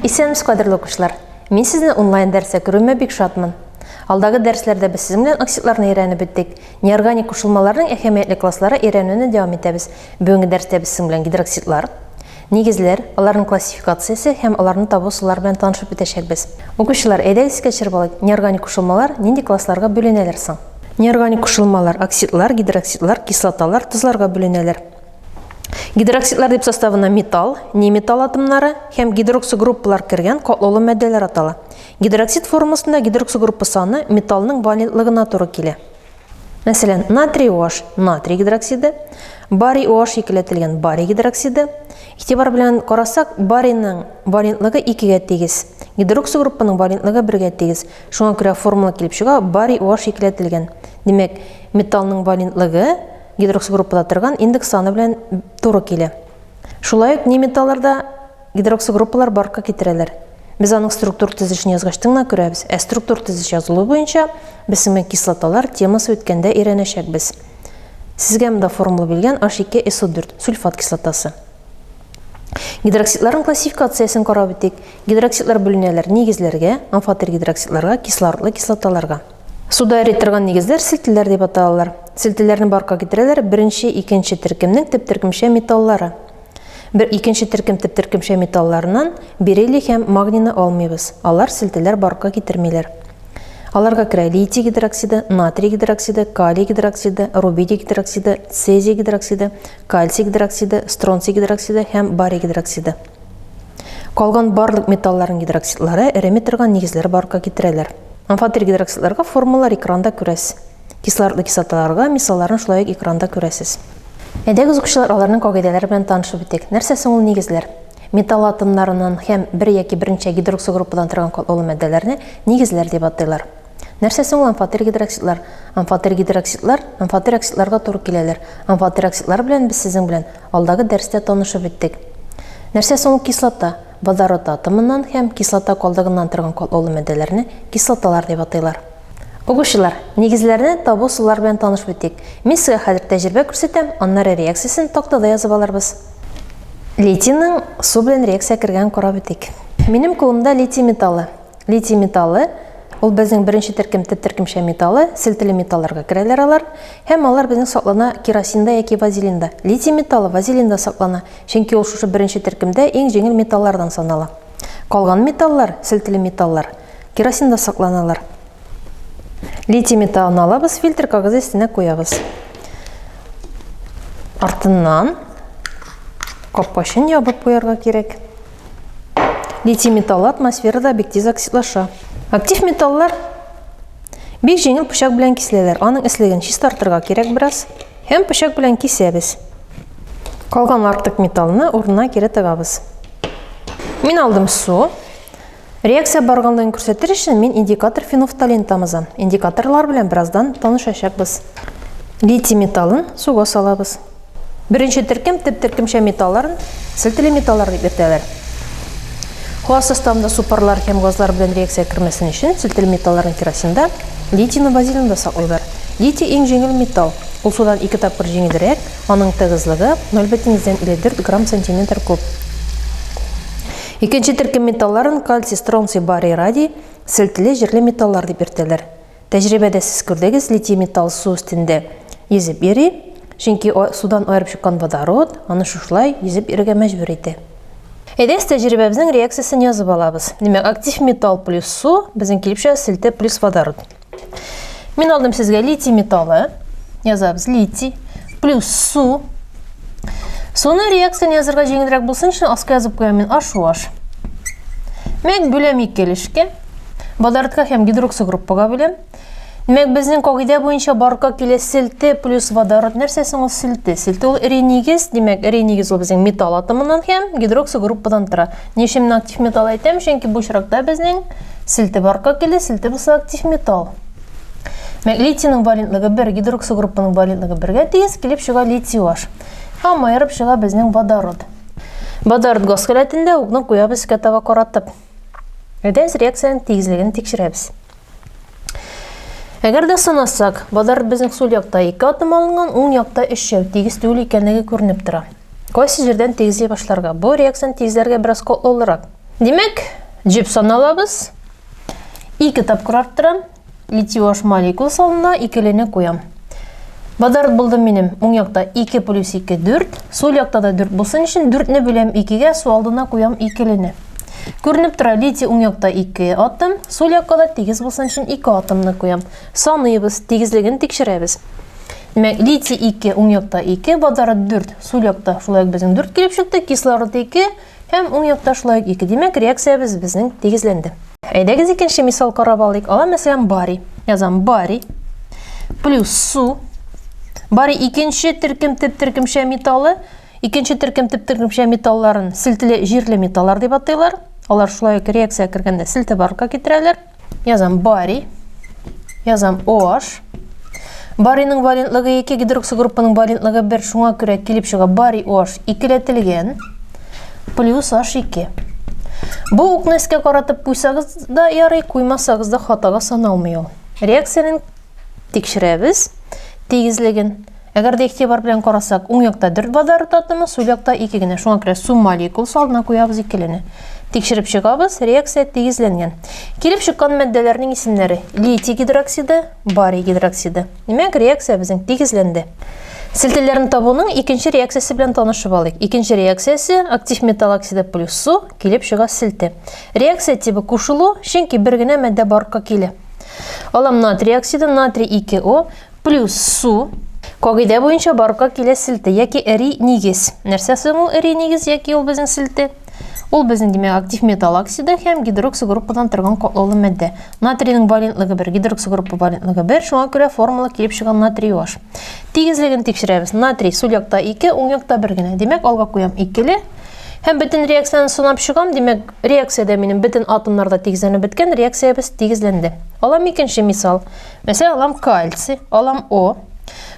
Исәнмесез, кадерле укучылар! Мин сезне онлайн дәрескә күрүемә бик шатмын. Алдагы дәресләрдә без сезнең белән оксидларны өйрәнеп үттек. Неорганик кушылмаларның әһәмиятле класслары өйрәнүне дәвам итәбез. Бүгенге дәрестә без сезнең белән гидроксидлар, нигезләр, аларның классификациясе һәм аларны табу ысуллары белән танышып үтәчәкбез. Укучылар, әйдәгез искә төшереп алыйк, неорганик кушылмалар нинди классларга бүленәләр соң? Неорганик кушылмалар оксидлар, гидроксидлар, кислоталар, тозларга бүленәләр. Гидроксидлар дип составына металл, неметалл атомнары һәм гидроксогруппалар кергән катлаулы матдәләр атала. Гидроксид формасында гидроксогруппа саны металлның валентлыгына туры килә. Мәсәлән, натрий OH натрий гидроксиды, барий OH икеләтелгән барий гидроксиды. Игътибар белән карасак, барийның валентлыгы икегә тигез. Гидроксогруппаның валентлыгы бергә тигез. Шуңа күрә формула килеп чыга, барий OH икеләтелгән. Димәк, металлның валентлыгы гидроксогруппада торган индекс саны белән туры килә. Шулай ук неметалларда гидроксогруппалар барлыкка китерәләр. Без аның структур төзелешен язгачтын гына күрәбез. Ә структур төзелеш язылу буенча без сезнең кислоталар темасы үткәндә өйрәнәчәкбез. Сезгә монда формула бирелгән H2SO4, сульфат кислотасы. Гидроксидларның классификациясен карап үтик. Гидроксидлар бүленәләр нигезләргә, амфотер гидроксидларга, кислородлы кислоталарга. Суда эри торган нигезләр селтеләр дип аталалар. Селтеләрне барка китерәләр беренче, икенче төркемнең төп төркемчә металлары. Бер икенче төркем төп төркемчә металларыннан бериллий һәм магнийны алмыйбыз. Алар селтеләр барка китермиләр. Аларга керә литий гидроксиды, натрий гидроксиды, калий гидроксиды, рубидий гидроксиды, цезий гидроксиды, кальций гидроксиды, стронций гидроксиды һәм барий гидроксиды. Калган барлык металларның гидроксидлары эреми торган нигезләр барлыкка китерәләр. Амфотер гидроксидларга формулалар экранда күрәсез. Кислородлы кислоталарга мисалларын шулай ук экранда күрәсез. Әйдәгез, укучылар, аларның кагыйдәләре белән танышып үтик. Нәрсә соң ул нигезләр? Металл атомнарыннан һәм бер яки берничә гидроксогруппадан торган катлаулы матдәләрне нигезләр дип атыйлар. Нәрсә соң ул амфотер гидроксидлар? Амфотер гидроксидлар амфотер оксидларга туры киләләр. Амфотер оксидлар белән без сезнең белән алдагы дәрестә танышып үттек. Нәрсә соң ул кислота? Водород атомыннан һәм кислота калдыгыннан торган катлаулы матдәләрне кислоталар дип атыйлар. Укучылар, нигезләрне табу ысуллары белән танышып үтик. Мин сезгә хәзер тәҗрибә күрсәтәм, аннары реакциясен тактада язып алырбыз. Литийның су белән реакция кергәнен карап үтик. Минем кулымда литий металлы. Литий металлы, ул безнең беренче төркем төп төркемчә металлы, селтеле металларга керәләр алар. Һәм алар безнең саклана керосинда яки вазелинда. Литий металлы вазелинда саклана, чөнки ул шушы беренче төркемдә иң җиңел металлардан санала. Калган металлар, селтеле металлар, керосинда сакланалар. Литий металлын алабыз, фильтр кәгазе өстенә куябыз. Артыннан капкачын ябып куярга кирәк. Литий металлы атмосферада бик тиз оксидлаша. Актив металлар бик җиңел пычак белән киселәләр. Аның эслеген чистартырга кирәк бераз. Һәм пычак белән кисәбез. Калган артык металлны урынына кире тыгабыз. Мин алдым су. Реакция барганлыгын күрсәтер өчен мин индикатор фенофталин тамызам. Индикаторлар белән бераздан танышачакбыз. Литий металлын суга салабыз. Беренче төркем төп төркемчә металларын селтеле металлар дип йөртәләр. Һава составында су парлары һәм газлар белән реакция кермәсен өчен селтеле металларын керосинда, литийны вазелинда саклыйлар. Литий иң җиңел металл. Ул судан ике тапкыр җиңелрәк, аның тыгызлыгы 0,54 грамм сантиметр куб. Икенче төркем металларын кальций, стронций, барий, радий, селтеле җирле металлар дип йөртәләр. Тәҗрибәдә сез күрдегез, литий металл су өстендә йөзеп йөри, чөнки судан аерып чыккан водород аны шушылай йөзеп йөрергә мәҗбүр итә. Әйдәгез, тәҗрибәбезнең реакциясен язып алабыз. Димәк, актив металл плюс су безнең килеп чыга селте плюс водород. Мин алдым сезгә литий металлы. Язабыз литий плюс су. Суны реакцияне язырга җиңелрәк булсын өчен аска язып куям мин HOH. Мәк бүләм ике өлешкә. Водородка һәм гидроксогруппага бүләм. Димәк, безнең кагыйдә буенча барка килә селте плюс водород. Нәрсә соң ул селте? Селте ул эри нигез. Димәк, эри нигез ул безнең металл атомыннан һәм гидроксогруппадан тора. Ни өчен мин актив металл әйтәм? Чөнки бу очракта безнең селте барка килә, селте булса актив металл. Димәк, литийның валентлыгы 1, гидроксогруппаның валентлыгы 1-гә тигез, килеп чыга литий OH. Һәм аерып чыга безнең водород. Водород газ халәтендә укны куябыз өскә таба каратып. Әйдәгез реакциянең тигезлеген тикшерәбез. Әгәр дә санасак, водород безнең сул якта 2 атом алынган, уң якта 3 тигез түгел икәнлеге күренеп тора. Кайсы җирдән тигезли башларга? Бу реакцияне тигезләргә бераз катлаулырак. Димәк, җеп саналабыз. Ике тапкыр арттырам. Литий OH молекуласы алдына икелене куям. Водород булды минем уң якта 2 плюс 2 4. Сул якта да 4 булсын өчен 4-не бүләм 2-гә, су алдына куям икелене. Күренеп тора, литий уң якта 2 атом, сул якка да тигез булсын өчен 2 атомны куям. Саныйбыз, тигезлеген тикшерәбез. Димәк, литий 2 уң якта 2, водород 4, сул якта шулай ук безнең 4 килеп чыкты, кислород 2 һәм уң якта шулай ук 2. Димәк, реакциябез безнең тигезләнде. Әйдәгез икенче мисал карап алыйк. Алам, мәсәлән, барий. Язам барий плюс су. Барий икенче төркем төп төркемчә металлы. Икенче төркем төп төркемчә металларын селтеле җирле металлар дип атыйлар. Алар шулай ук реакция кергәндә селте барлыкка китерәләр. Язам барий. Язам OH. Барийның валентлыгы 2, гидроксигруппаның валентлыгы 1, шуңа күрә килеп чыга барий OH икеләтелгән плюс H2. Бу укны өскә каратып куйсагыз да ярый, куймасагыз да хатага саналмый ул. Реакциянең тикшерәбез тигезлеген. Әгәр дә игътибар белән карасак, уң якта 4 водород атомы, сул якта 2 генә. Шуңа күрә су молекуласы алдына куябыз икелене. Тикшереп чыгабыз, реакция тигезләнгән. Килеп чыккан матдәләрнең исемнәре: литий гидроксиды, барий гидроксиды. Димәк, реакция безнең тигезләнде. Селтеләрне табуның икенче реакциясе белән танышып алыйк. Икенче реакциясе актив металл оксиды плюс су килеп чыга селте. Реакция тибы кушылу, чөнки бер генә матдә барлыкка килә. Алам натрий оксиды, натрий 2О плюс су. Кагыйдә буенча барлыкка килә селте яки эри нигез. Нәрсә соң ул эри нигез яки ул безнең селте? Ул безнең, димәк, актив металл оксиды һәм гидроксигруппадан торган катлаулы матдә. Натрийның валентлыгы 1, гидроксигруппа валентлыгы 1, шуңа күрә формула килеп чыга натрий OH. Тигезлеген тикшерәбез. Натрий сул якта 2, уң якта 1 генә. Димәк, алга куям 2-ле. Һәм бөтен реакцияне санап чыгам. Димәк, реакциядә минем бөтен атомнар да тигезләнеп беткән, реакциябез тигезләнде. Алам икенче мисал. Мәсәлән, алам кальций, алам О.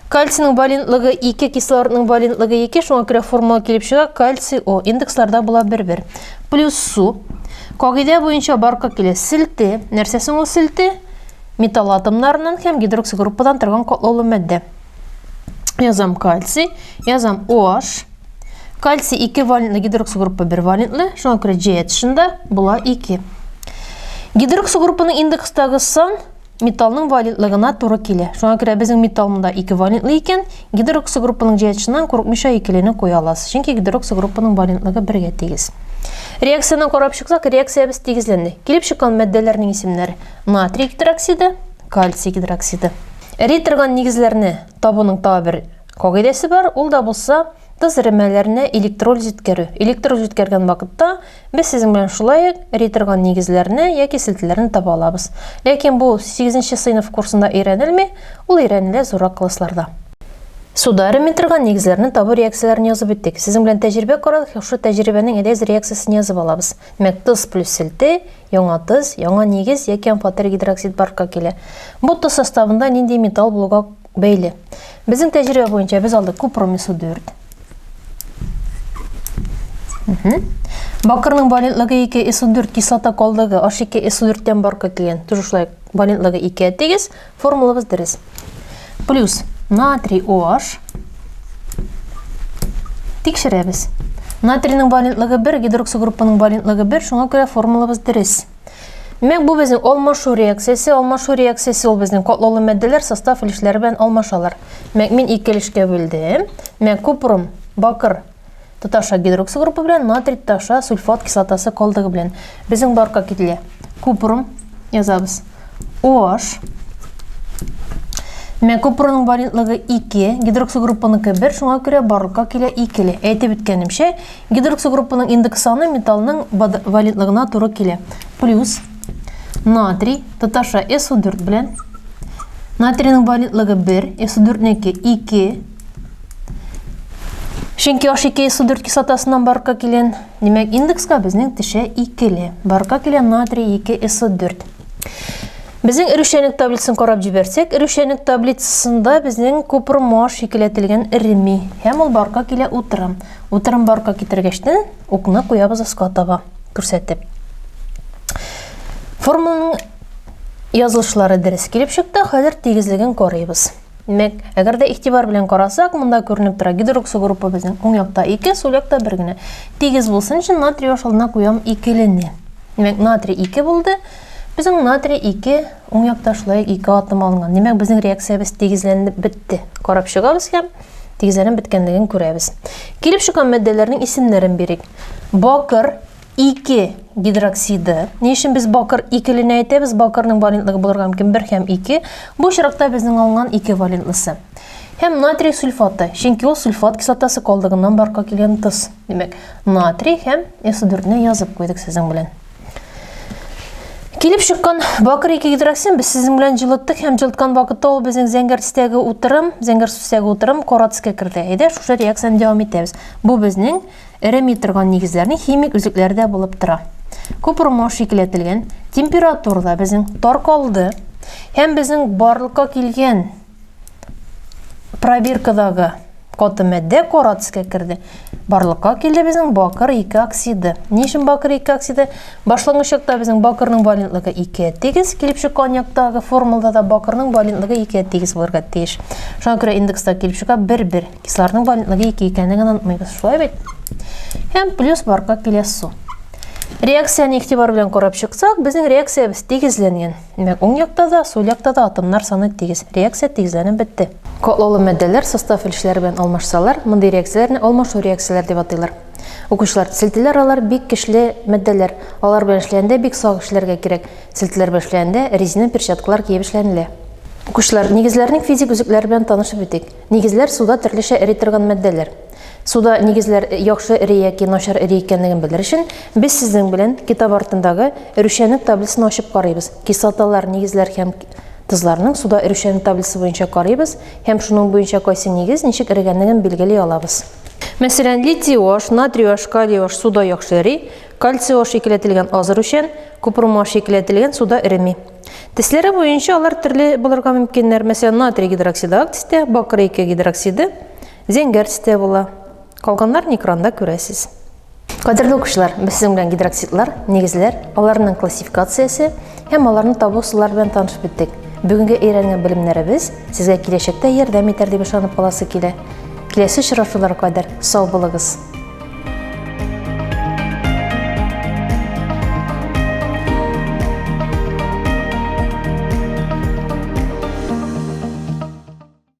Кальцийның валентлыгы 2, кислородның валентлыгы 2, шуңа күрә формула килеп чыга кальций О. Индексларда була 1-1. Плюс су. Кагыйдә буенча барка килә селте. Нәрсә соң ул селте? Металл атомнарыннан һәм гидроксигруппадан торган катлаулы матдә. Язам кальций, язам OH. Кальций 2 валентлы, гидроксигруппа 1 валентлы, шуңа күрә J тышында була 2. Гидроксигруппаның индекстагы сан металлның валентлыгына туры килә. Шуңа күрә безнең металл монда 2 валентлы икән, гидроксигруппаның җәячыннан курыкмыйча икелене куя аласыз. Чөнки гидроксигруппаның валентлыгы бергә тигез. Реакцияне карап чыксак, реакциябез тигезләнде. Килеп чыккан матдәләрнең исемнәре: натрий гидроксиды, кальций гидроксиды. Эри торган нигезләрне табуның тагы бер кагыйдәсе бар, ул да булса тоз эремәләренә электролиз үткәрү. Электролиз үткәргән вакытта Без сезнең белән шулай ук эри торган нигезләрне яки селтеләрне таба алабыз. Ләкин бу 8 сыйныф курсында өйрәнелми, ул өйрәнелә зуррак классларда. Суда эреми торган нигезләрне табу реакцияләрен язып үттек. Сезнең белән тәҗрибә карадык, шушы тәҗрибәнең әйдәгез реакциясен язып алабыз. Димәк, тоз плюс селте, яңа тоз, яңа нигез яки амфотер гидроксид барлыкка килә. Бу тоз составында нинди металл булуга бәйле. Безнең тәҗрибә буенча без алдык купромису 4. Бакырның валентлыгы 2, СО4 кислота калдыгы H2 СО4-тән барка килгән. Тоже шулай валентлыгы 2 тигез. Формулабыз дөрес. Плюс натрий OH. Тикшерәбез. Натрийның валентлыгы 1, гидроксигруппаның валентлыгы 1, шуңа күрә формулабыз дөрес. Димәк, бу безнең алмашу реакциясе. Алмашу реакциясе ул безнең катлаулы матдәләр состав өлешләре белән алмашалар. Димәк, мин ике өлешкә бүлдем. Димәк, купрум, бакыр тоташа гидроксигруппа белән, натрий тоташа сульфат кислотасы калдыгы белән. Безнең барка кителә. Купрум язабыз. OH. Димәк, купрумның валентлыгы 2, гидроксигруппаныкы 1, шуңа күрә барлыкка килә 2-ле. Әйтеп үткәнемчә, Гидроксигруппаның индекс саны металлның валентлыгына туры килә. Плюс натрий тоташа SO4 белән. Натрийның валентлыгы 1, SO4-неке 2. Чөнки H2 SO4 кислотасыннан барка килгән. Димәк, индекска безнең төшә 2-ле. Барка килә натрий 2 SO4. Безнең эрүчәнлек таблицасын карап җибәрсәк, эрүчәнлек таблицасында безнең купрумаш икеләтелгән эреми һәм ул барка килә утырым. Утырым барка китергәчтен укны куябыз аска таба күрсәтеп. Формуланың язылышлары дөрес килеп чыкты, хәзер тигезлеген карыйбыз. Димәк, әгәр дә игътибар белән карасак, монда күренеп тора гидроксо группа безнең уң якта 2, сул якта 1 генә. Тигез булсын өчен натрий H алдына куям икелене. Димәк, натрий 2 булды. Безнең натрий 2 уң якта шулай 2 атом алынган. Димәк, безнең реакциябез тигезләнеп бетте. Карап чыгабыз һәм тигезләнеп беткәнлеген күрәбез. Килеп чыккан матдәләрнең исемнәрен бирик. Бакыр 2 гидроксиды. Ни өчен без бакыр икеленә әйтәбез? Бакырның валентлыгы булырга мөмкин 1 һәм 2. Бу очракта безнең алынган 2 валентлысы. Һәм натрий сульфаты, чөнки ул сульфат кислотасы калдыгыннан барлыкка килгән тоз. Димәк, натрий һәм СО4-не язып куйдык сезнең белән. Килеп чыккан бакыр 2 гидроксин без сезнең белән җылыттык һәм җылыткан вакытта ул безнең зәңгәр төстәге утырым, зәңгәр төстәге утырым кара төскә керде. Әйдә, шушы реакцияне дәвам итәбез. Бу безнең Эреми торган нигезләрнең химик үзлекләре дә булып тора. Купрумаш икеләтелгән температурада безнең таркалды һәм безнең барлыкка килгән пробиркадагы каты матдә кара төскә керде. Барлыкка килде безнең бакыр 2 оксиды. Ни өчен бакыр 2 оксиды? Башлангыч якта безнең бакырның валентлыгы 2 тигез, килеп чыккан яктагы формулада да бакырның валентлыгы 2 тигез булырга тиеш. Шуңа күрә индекста килеп чыга 1-1. Кислородның валентлыгы 2 икәнлеген онытмыйбыз, шулай бит? Һәм плюс барка килә су. Реакцияне игътибар белән карап чыксак, безнең реакциябез тигезләнгән. Димәк, уң якта да, сул якта да атомнар саны тигез. Реакция тигезләнеп бетте. Катлаулы матдәләр состав өлешләре белән алмашсалар, мондый реакцияләрне алмашу реакцияләре дип атыйлар. Укучылар, селтеләр алар бик көчле матдәләр. Алар белән эшләгәндә бик сак эшләргә кирәк. Селтеләр белән эшләгәндә резина перчаткалар киеп эшләнелә. Укучылар, нигезләрнең физик үзлекләре белән танышып үтик. Нигезләр суда төрлечә эри торган матдәләр. Суда нигезләр яхшы эри яки начар эри икәнлеген белер өчен, без сезнең белән китап артындагы эрүчәнлек таблицасын ачып карыйбыз. Кислоталар, нигезләр һәм тозларның суда эрүчәнлек таблицы буенча карыйбыз һәм шуның буенча кайсы нигез ничек эрегәнлеген билгели алабыз. Мәсәлән, литий OH, натрий OH, калий OH суда яхшы эри, кальций OH икеләтелгән аз эрүчән, купрум OH икеләтелгән суда эреми. Төсләре буенча алар төрле булырга мөмкиннәр. Мәсәлән, натрий гидроксиды ак төстә, бакыр 2 гидроксиды зәңгәр төстә була. Калганнарын экранда күрәсез. Кадерле укучылар, без сезнең белән гидроксидлар, нигезләр, аларның классификациясе һәм аларны табу ысуллары белән танышып беттек. Бүгенге өйрәнгән белемнәребез сезгә киләчәктә ярдәм итәр дип ышанып каласы килә. Киләсе очрашуларга кадәр сау булыгыз!